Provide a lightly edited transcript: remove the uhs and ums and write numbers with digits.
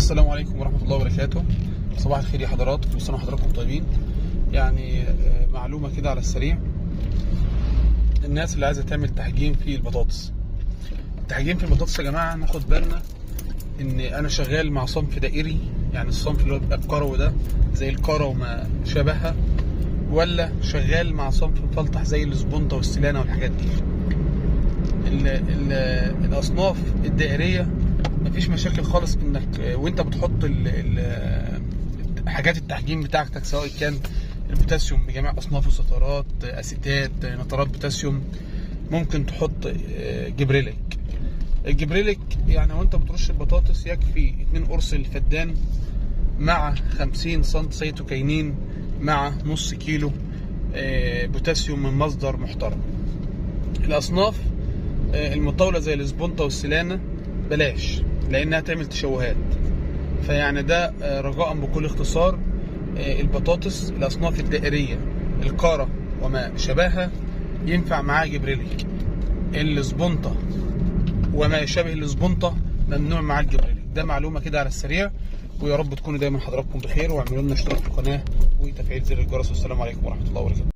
السلام عليكم ورحمة الله وبركاته. صباح الخير يا حضرات، كل سنة وحضراتكم طيبين. يعني معلومة كده على السريع، الناس اللي عايزة تعمل تحجيم في البطاطس. التحجيم في البطاطس يا جماعة ناخد بالنا ان انا شغال مع صنف دائري، يعني الصنف اللي هو بيبقى الكروي ده زي الكارة وما شابهها، ولا شغال مع صنف مفلطح زي الاسبونتا والسلانة والحاجات دي. ال ال الاصناف الدائريه مفيش مشاكل خالص انك وانت بتحط حاجات التحجيم بتاعتك، سواء كان البوتاسيوم بجميع اصنافه، سترات، اسيتات، نترات بوتاسيوم، ممكن تحط جبريليك. الجبريليك يعني وانت بترش البطاطس يكفي 2 قرص الفدان مع 50 سم سيتوكاينين مع نص كيلو بوتاسيوم من مصدر محترم. الاصناف المطاوله زي الاسبونتا والسلانه بلاش، لانها تعمل تشوهات. فيعني ده رجاء بكل اختصار، البطاطس الاصناف الدائريه القارة وما شابهها ينفع معاه جبريليك. الاسبونتا وما يشابه الاسبونتا ممنوع معاه الجبريليك. ده معلومة كده على السريع، ويا رب تكونوا دايما حضراتكم بخير، واعملوا لنا اشتراك في القناة وتفعيل زر الجرس. والسلام عليكم ورحمة الله وبركاته.